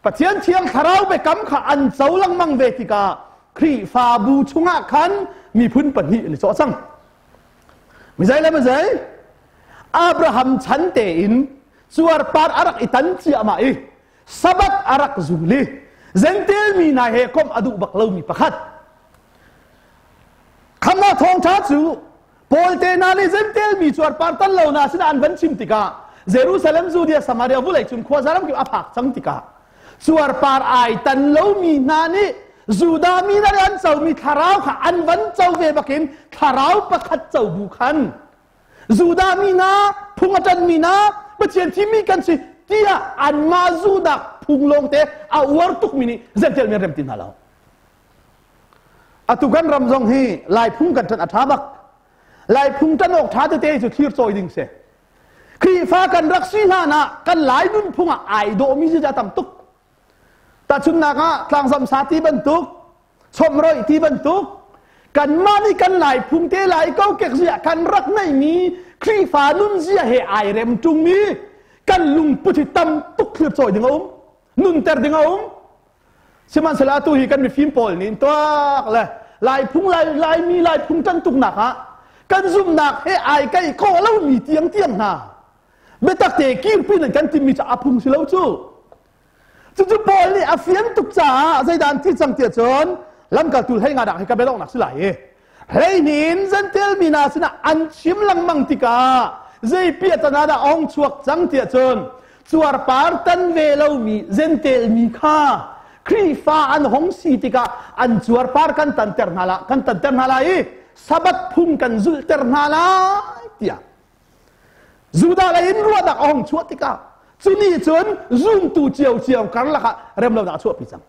Pathian Thiang Thlarau biakam kha an co lengmang ve tikah Khrihfabu chungah khan miphun pahnih an i cawh cang. Mizei le mizei? Abraham chan tein cuarpar a rak i tan ciahmah i Sabbath a rak zul i Gentel mi hna he komh a duh bak lomi pakhat. Khamnak thawngṭha cu Paul te hna nih Gentel mi cuarpar tan lo hna sinah an van chim tikah Jerusalem, Judea, Samaria vulei cung khuaza ramkip a phak cang tikah cuarpar ai tan lomi hna nih Judah mi hna nih an comi thlarau kha an van co ve bakin thlarau pakhat co bu khan Judah mi hna phung a ṭanmi hna Pathian thimmi kan si tiah anmah Judah phung lawngte a uar tukmi nih Gentel mi an rem ti hna lo. Atu kan ram zong hi Laiphung kan ṭanh a ṭha bak. Laiphung ṭan awk ṭha tete cu thlir cawi ding si. Khrihfa kan rak si hlan ah kan Lai nunphung ah ai dawhmi ziza tam tuk. Tahchunhnak ah tlangzam sa ti bantuk, chomhroih ti bantuk, kanmah nih kan Laiphung te lai kokek zia kan rak neihmi Khrihfa nunzia he ai rem ṭungmi kan lungput hi tam tuk thlir cawi ding a um, nunter ding a um. Sihmanhsehlaw atu hi kan mifim pawl nih tuak le Laiphung Lai Laimi Laiphung ṭan tuknak ah kan zumhnak he ai kaih khawh lomi tiangtiang hna biatak te kirpi nan kan timmi cu a phung si lo cu. Cucu Paul nih a fian tuk caah zeidah an ti cang tiah cun lamkaltu 15 dak hi ka biadonghnak si lai i 12 in Gentel mi hna sinah an chim lengmang tikah zei piahtana dah a hung chuak cang tiah cun cuarpar tan ve lomi Gentel mi kha Khrihfa an hong si tikah an cuarpar kan tanter hna la kan tanter hna lai i Sabbath phung kan zulhter hna lai tiah Judah lei in ruahnak a hung chuah tikah cu nih cun zumtu ciocio karlak ah remlonak a chuahpi cang.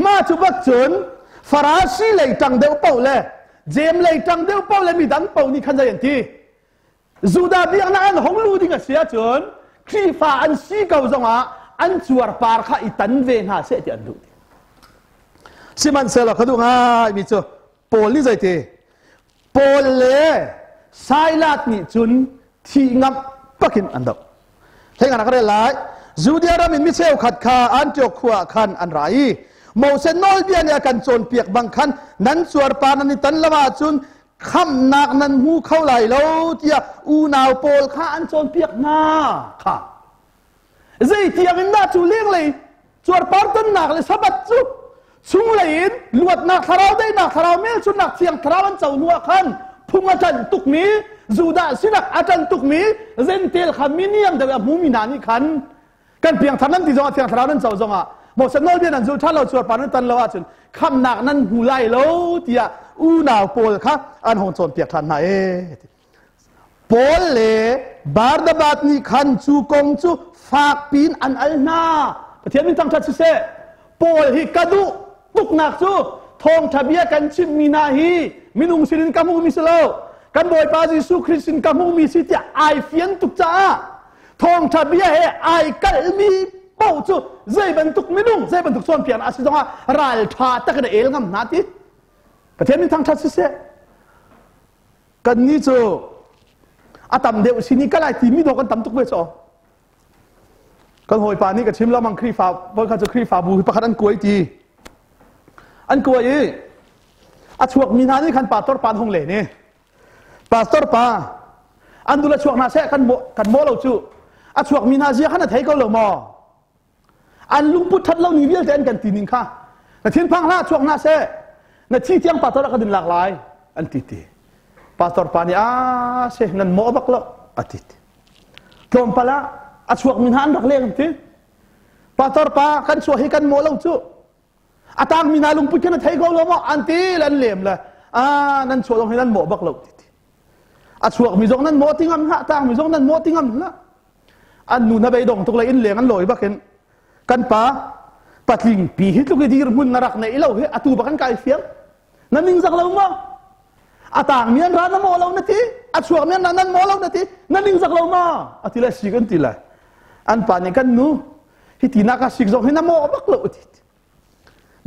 Mah cu bak cun Farasi lei ṭang deuh paoh le Jeim lei ṭang deuh paoh le midang paoh nih khan zei an ti? Judah biaknak an hong lu ding a si ahcun Khrihfa an si ko zongah an cuarpar kha i tan ve hna seh ti an duh. Sihmanhsehlaw ka duh ngaimi cu Paul nih zeiti? Paul le Silas nih cun thih ngamh pakin an doh. Hlei ka rel lai. Judea ram in mi cheukhat kha Antioch khua ah khan an ra i Moses nawlbia nih a kan cawnpiak bang khan nan cuarpar nan i tan lo ahcun khamhnak nan hmu kho lai lo tiah unau pawl kha an cawnpiak hna kha. Zeitiang in dah cu lenglei cuarpar tonnak le Sabbath cu chunglei in luatnak thlarau daihnak thlarau hmelchunhnak thiang thlarau an co hnu ah khan phung a ṭanh tukmi Judah sinak a ṭanh tukmi Gentel kha miniam deuh a hmumi hna nih khan kan piangthar nan ti zongah thiang thlarau nan co zongah Moses nawlbia nan zul ṭhan lo cuarpar nan tan lo ahcun khamnak nan hmu lai lo tiah unau pawl kha an hung cawnpiak ṭhan hna ee. Paul le Barnabas nih khan cu kong cu fak piin an al hna. Pathian min thangṭhat siseh. Paul hi ka duh tuknak cu thawngṭha bia kan chimmi hna hi minung sinin ka hmuhmi si lo. Kan Bawipa Jesuh Khrist sin ka hmuhmi si tiah ai fian tuk caah thawngṭha bia he ai kalhmi paoh cu zei bantuk minung zei bantuk cawnpiaknak a si zongah ralṭha tak in a el ngam hna ti. Pathian min thangṭhat siseh. Kannih cu a tam deuh sin i ka lai timi dawh kan tam tuk ve caw. Kan hawipa nih ka chim lamang Khrihfa voikhat cu Khrihfabu hi pakhat an kuai ti. An kuai i a chuakmi hna nih khan pastor pa an hung len i pastor pa an dul a chuak hna seh kan kan maw lo cu a chuakmi hna zia khan a thei ko lo maw An lungput ṭhat lo ni vialte an kan ti ning kha na thinphang hlah chuak hna seh na thi tiang pastor ah ka din lak lai an ti ti. Pastor pa nih a se nan mawh bak lo a ti ti. Tlawmpal ah a chuakmi hna an rak leng an ti. Pastor pa kan chuah hi kan mawh lo cu. A tangmi hna lungput kha na thei ko lo maw an ti le an lem le a nan chuah zong hi nan mawh bak lo ti ti. A chuakmi zong nan mawh ti ngam hlah tangmi zong nan mawh ti ngam hlah. An nu na beidong tuk le inn leng an lawi bakin kan pa patling pi hi tluk i dirhmun na rak nei lo hi atu bak an kai fiang na ning zak lo maw a tang mi an ra na maw lo na ti a chuak mi an ra nan maw lo na ti na ning zak lo ma a ti le sik an ti le an pa nih kan nu hi ti na ka sik zong hi na maw bak lo ti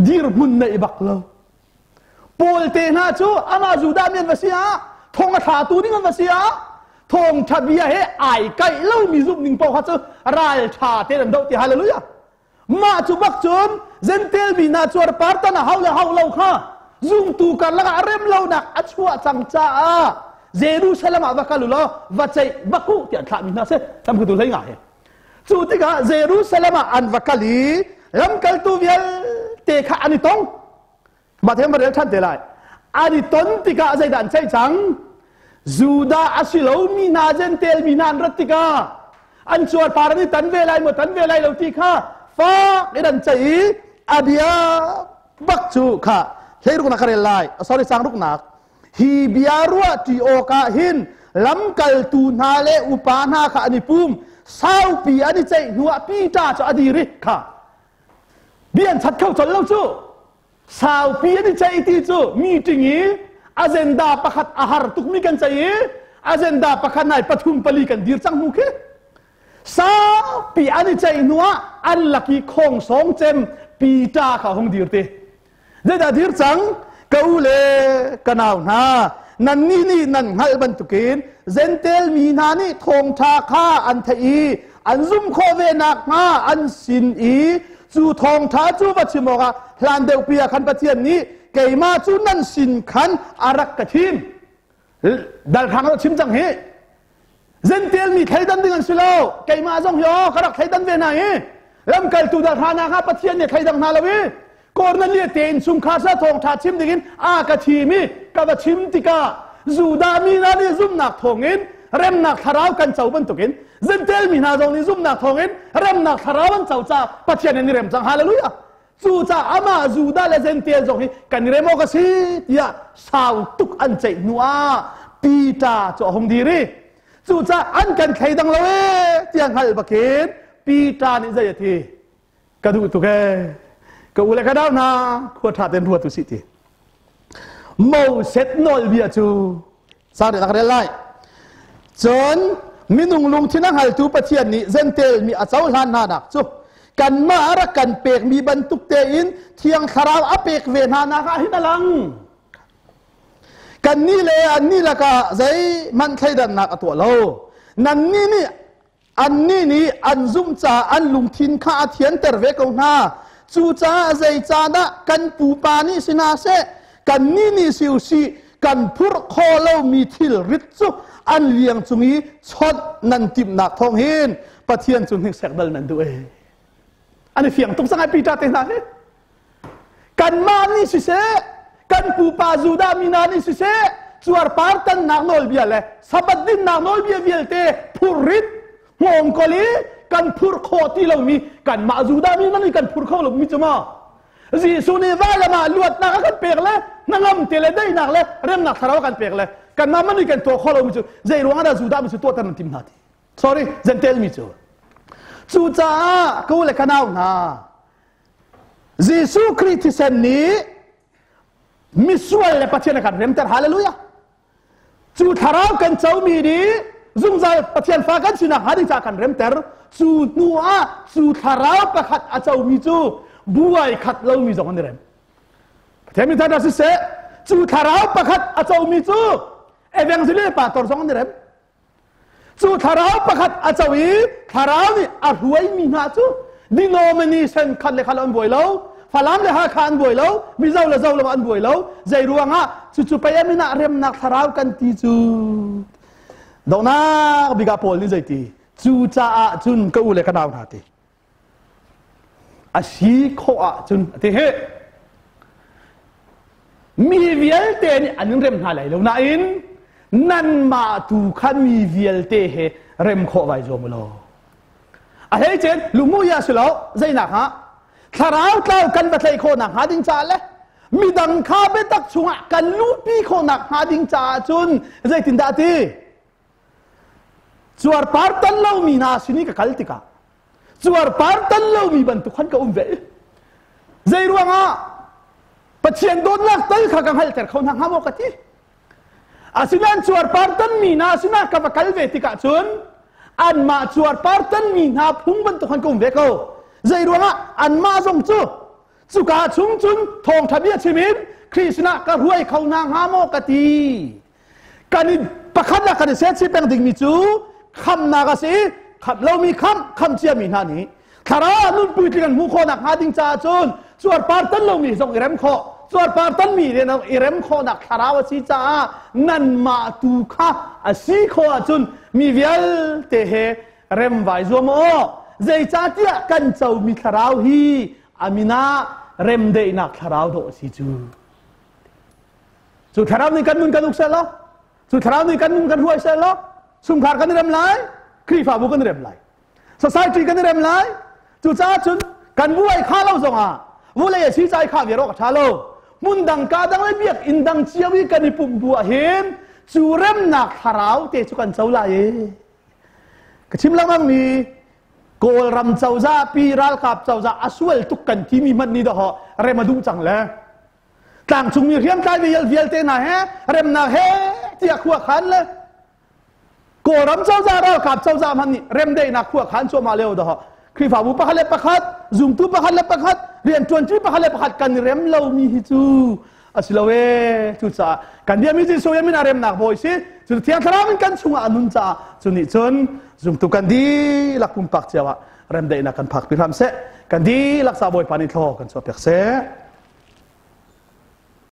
dirhmun nei bak lo Paul te hna cu amah Judah mi an va si ah thong a thlatu ding an va si ah thawngṭha bia he ai kaih lomi zumhning paoh kha cu ralṭha tein an doh ti hallelujah mah cu bak cun Gentel mi hna cuar partan a hau le hau lo kha zumtu karlak ah rem lonak a chuah cang caah Jerusalem ah va kal u law va ceih bak u tiah thlahmi hna si lamkaltu hlei nga he Cu tikah Jerusalem ah an va kal i lamkaltu vialte kha an i tong. Mah va rel ṭhan te lai. An i ton tikah zeidah an ceih cang? Judah a si lomi hna Jentail mi hna an rat tikah an cuarpar an i tan ve lai maw tan ve lai lo ti kha fak in an ceih i a bia bak cu kha hleiruknak ka rel lai. Sorry, sangruknak. Hi bia ruahṭi awkah hin lamkaltu hna le upa hna kha an i pum. Saupi an i ceih hnuah Peter cu a dir i kha bia an chat kho colh lo cu. Saupi an i ceih ti cu meeting i agenda pakhat a har tukmi kan ceih i agenda pakhat nai pathum pali kan dir cang hnu khi. Saupi an i ceih hnuah an lak i khawngsawng cem Peter kha hung dir te. Zeidah dir cang? Ka u le ka nau hna, nannih nih nan hngalh bantukin Jentail mi hna nih thawngṭha kha an theih i an zumh khawh ve nakhnga an sin i cu thawngṭha cu va chim awkah hlan deuhpi ah khan Pathian nih keimah cu nan sin khan a rak ka thim. Dal khang rak chim cang hi. Jentail mi thleidan ding an si lo. Keimah zong hi aw ka rak thleidan ve hna hi. Lamkaltu dal hna kha Pathian nih thleidang hna lo i Kornelia te in chungkhar sa thawngṭha chim dingin a ka thim i ka va chim tikah Judah mi hna nih zumhnak thawngin remnak thlarau kan co bantukin Jentail mi hna zong nih zumhnak thawngin remnak thlarau an co caah Pathian in i rem cang. Hallelujah! Cucaah amah Judah le Jentail zong hi kan i rem awk a si tiah sau tuk an ceih hnu ah Peter cu a hung dir i cucaah an kan thleidang lo ee tiah hngalh bakin Peter nih zei a ti ka duh tuk ee ka u le ka nau hna khua ṭha tein ruat u sih ti Moses nawlbia cu Sang nih rel lai. Cun minung lungthin a hngaltu Pathian nih Jentail mi a cohlan hna nak cu kanmah a rak kan pekmi bantuk tein Thiang Thlarau a pek ve hna nak ah hin a lang. Kannih le annih lakah zeihmanh thleidannak a tuah lo. Nannih nih Annih nih an zumh caah an lungthin kha a thianter ve ko hna. Cucaah zeicahdah kan pupa nih si hna seh, kannih nih si u sih, kan phurh khawh lomi thilrit cu an liang cung i chawnh nan timhnak thawng hin Pathian cu hniksek dal nan duh ee. An i fiang tuk cang ai Peter te hna hi. Kanmah nih siseh, kan pupa Judah mi hna nih siseh, cuarpar tannak nawlbia le Sabbath dinnak nawlbia vialte phurrit hngawngkol i kan phurh khawh ti lomi kanmah Judah mi hna nih kan phur kho lomi cu maw Jesuh nih vailam ah luatnak a kan pek le hnangam te le daihnak le remnak thlarau a kan pek le Kan mah man kan tuah kho lo mi cu zei ruang ah dah Judah mi cu tuahter nan tim hna ti. Sorry, Gentile mi cu. Cucaah ka u le ka nau hna, Jesuh Khrih thisen nih misual le Pathian a kan remter. Hallelujah. Cu thlarau kan comi nih zungzal Pathian fa kan sinak hnga ding caah kan remter. Cu hnu ah cu thlarau pakhat a comi cu buai khat lomi zong an i rem. Pathian min thangṭhat siseh, cu thlarau pakhat a comi cu evangelist pastor zong an i rem. Cu thlarau pakhat a co i thlarau nih a hruaimi hna cu denomination khat le khat an buai lo, Falam le Hakha an buai lo, Mizo le Zo lo an buai lo. Zei ruangah cucu pei a min ah remnak thlarau kan ti cu. Donghnak bik ah Paul nih zeiti? Cu caah cun ka u le ka nau hna ti. A si khawh ahcun a ti hi. Mi vialte nih an in rem hna lai lo nain nanmah tu kha mi vialte he rem khawh vai zuam u law. A hlei cen lungmu ya si lo zeinak ha thlarau tlau kan va tlaih khawh nak hnga ding caah le midang kha biatak chungah kan luhpi khawh nak hnga ding caah cun zeitindah ti Cuarpar tan lomi hna sin i ka kal tikah cuarpar tan lomi bantuk khan ka um ve. Zei ruangah Pathian dawtnak tal kha ka hngalhter kho hna hnga maw ka ti. Asinain cuarpar tanmi hna sinah ka va kal ve tikah cun anmah cuarpar tanmi hna phung bantuk khan ka um ve ko. Zei ruangah anmah zong cu cuka chung cun thawngṭha bia chim in Khrih sinah ka hruai kho hna hnga maw ka ti. Kan i pakhat le kan i serchih peng dingmi cu khamnak a si. Khamh lomi khamh, khamh ciami hna nih thlarau nun puitling an hmuh khawh nakhnga ding caah cun cuarpar tan lomi zong i rem khawh, cuarpar tanmi i rem khawhnak thlarau a si caah nanmah tu kha a si khawh ahcun mi vialte he rem vai zuam aw. Zeicahtiah kan comi thlarau hi a min ah remdaihnak thlarau dawh a si cu. Cu thlarau nih kan nun kan uk seh law, cu thlarau nih kan nun kan hruai seh law, chungkhar kan i rem lai, Khrihfabu kan i rem lai, society kan i rem lai. Cucaah cun kan buai kha lo zongah vulei a si cai kha viar awk a ṭha lo. Hmun dang ka dang le biakinn dang cio i kan i pumh bu ah hin cu remnak thlarau te cu kan co lai i ka chim lengmang mi Kawlram cozah pi ralkap cozah a sual tuk kan timi hmanh nih dawh rem a duh cang le tlangcungmi hriamtlai vialte hna he remnak he tiah khua khan le Kawlram cozah ralkap cozah hmanh nih remdaihnak khua khan cuahmah lio dah Khrihfabu pakhat le pakhat zumtu pakhat le pakhat rianṭuanṭi pakhat le pakhat kan i rem lomi hi cu a si lo ee. Cucaah kan biami Jesuh min ah remnak bawi si cu Thiang Thlarau in kan chungah a nun caah cu nih cun zumtu kan dihlak pumpak cio ah remdaihnak kan phakpi hram seh. Kan dihlak sa Bawipa nih thlaw kan chuah piak seh.